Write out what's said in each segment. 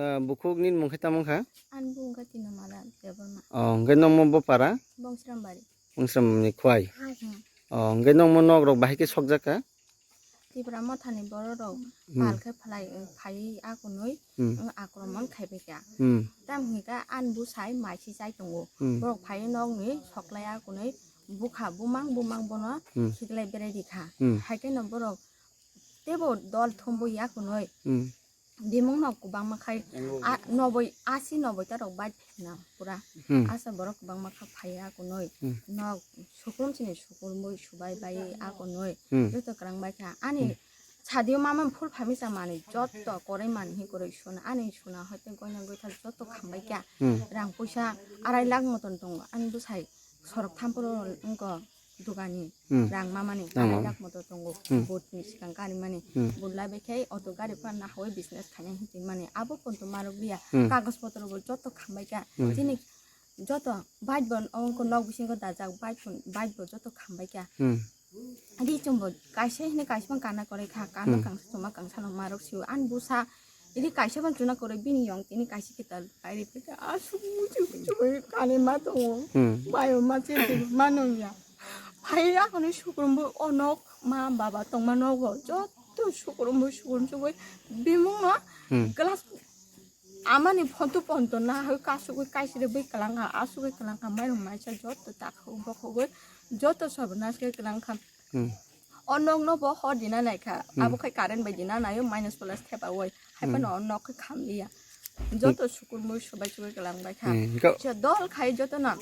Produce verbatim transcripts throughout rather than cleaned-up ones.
Ah, bukhuk nini mung khe tamo wngkha? Ani bung khe Tinamala Debbarma. Oh, hwnkhe nokmo bo para? Bongsrambari. Bongsrambari khwai. Hmm. Oh, hwnkhe nokmo nok rok bahai khe sokjak kha? Tipra Mothani borok rok Hmm. pal khe phalai, phai akunui, Hmm. akromon khaibai kha. Hmm. Tam hwnkhe ani bwsai mai si chai tongo. Hmm. Borok phai nokni soklai akunui bukha bumang bumang bono Hmm. khiklai berai rikha. Hmm. Haikhe no borok teibo dol thumbo yakunui Hmm. bimungno kwbangma khai a-, noboi, asi noboi ta rok bai phina pura. Hmm. Asa borok kwbangma kha phai akunui Hmm. nok sukurum chini sukurum boi subai bai akunui Hmm. joto kwrang bai kha. Ani Hmm. sadio mama phul phamisa manwi joto korai manwi hi kwrwi suna ani suna hoite goina goithal joto khambai kha. Hmm. Rang puisa arai lakh moton tongo ani bwsai sorok thamporo wngkha. Dugani Hmm. rang mamani Rang arai mama. Lakh moto tongo Hmm. vote ni sikang kani mani Hmm. vote labe khai auto gari phan na hoi business khaina hinti mani abo ponto marok biya Hmm. kagos potro bo joto khambai kha Hmm. chini joto bike bo ongko nok bisingo dajak bike pun bike bo joto khambai kha Hmm. ri chumbo kaisa hini kaisa phan kana korai kha kano Hmm. kangsa chuma kangsa no marok siu an busa Ini kaisa ban chuna kwrwi bini yong tini kaisa kital kairi phika asuk muchuk muchuk kani ma tongo. Hmm. Bayo ma che ma nongya. Phai akhoni sukrumbo onok ma baba tongma nogo jotto sukrumbo sukrum sugwi bimungno Hmm. Glass amani phonto phonto na hoi kasugwi kaisire bwi kwlangkha asugwi kwlangkha mairung maisa jotto takhuk bokhogwi jotto sobo naskhe kwlangkha. Hmm. O nokno bo hor dina naikha. Hmm. Abo khai current bai dina naio, minus plus thepa oi. Hai phano Hmm. O nok khai khamliya. Joto sukurmui subai subai kwlang bai kha. Hmm, go. Se dol khai joto no.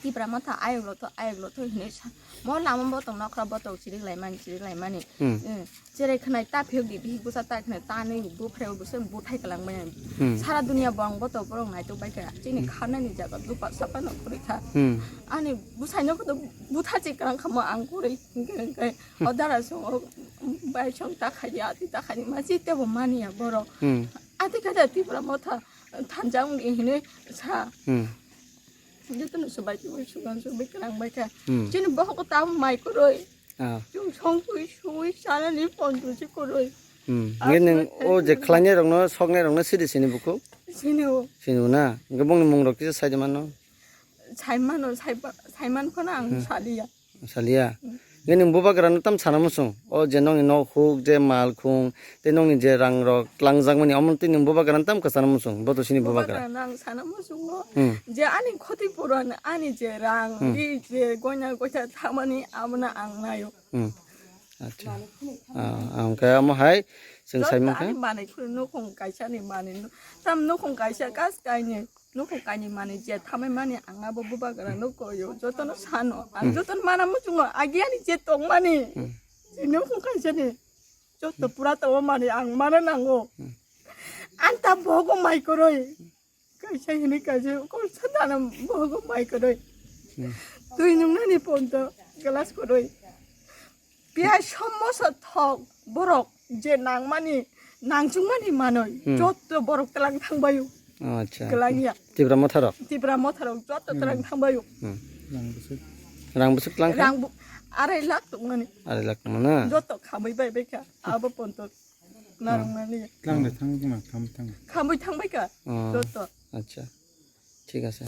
Tipra Motha ayok lotho, ayok lotho hinui sa. Mo lama botong nokra botong chirik lai mani, chirik lai mani. Hmm. Hmm. Cherai khnai ta phiyok di, bihik bwsa ta khnai ta nui buphreo bwsa buthai kwlang bai. Hmm. Sara dunia bo ang botong borok naitok bai kha. Chini Hmm. khanani jaga dupa sapa no kwrwi kha. Hmm. Ani bwsai no koto butha chi kwrang kha mo ang kwrwi. Hwnkhe, hwnkhe, o dara song, o bai song ta khai di, ati ta khai di, ma chi tebo mani ya borok. Hmm. Ati khe da Tipra Motha thanjak wng di hinui sa. Hmm. Jotono subai twi sugan subai kwrang bai kha. Hmm. Chini bohok ta mai kwrwi. Ah. Chwng song twi sui sanani pon twi si kwrwi. Hmm. Nge nung o je khlainai rokno, soknai rokno sidi sini buku? Sini o. Sini o na? Nge bongni mung rok kisa sai de mano? Sai mano, sai pa-, sai man phano ang Hmm. saliya. Saliya. Nge nung bubagra no tam sana musung. O je nongni nok huk, je mal khung, tei nongni je rang rok tlangjak mani, omo twi nung bubagra no tam kwchana musung. Boto sini bubagra. Bubagra no ang sana musungo. Hmm. Je ani khoti puron, ani je rang, Hmm. ri je goina goita thamani, abono ang nayo. Hmm. Acha. Ah, ang kaya mo hai, seng sai Joto mangkha. Ani manwi khuru nukhung kaisa ni manwi. Tam nukhung kaisa kas kaini. Nukhung kaini mani je thamai mani ang abo bubagra no koyo, jotono sano. Ang Hmm. Jotono mana muchungo, agi ani je tongmani. Hmm. Je nukhung kaisani. Joto pura tongmani ang mana nango. Hmm. Anta bogo mai koroi. Kaisa hini kaisa kol sadana bogo mai koroi. Hmm. Twi nungnani ponto glass koroi. Piyai sommosa thok borok je nangmani, nangchukmani manwi, Hmm. Jotto borok tlang thangbaio. Oh, acha. Kwlangya. Tipra Motharok? Tipra Motharok jotto Hmm. Tlang thangbaio. Hmm. Rang bwswk. Rang bwswk tlang kha? Rang bu-, arai lakh tongmani. Arai lakh tongmani na? Jotto khamwi bai bai kha. Abo ponto narwknani. Tlang de thang ma, kham thang. Khamwi thangbai kha. Oh. Jotto. Acha. Thik ase.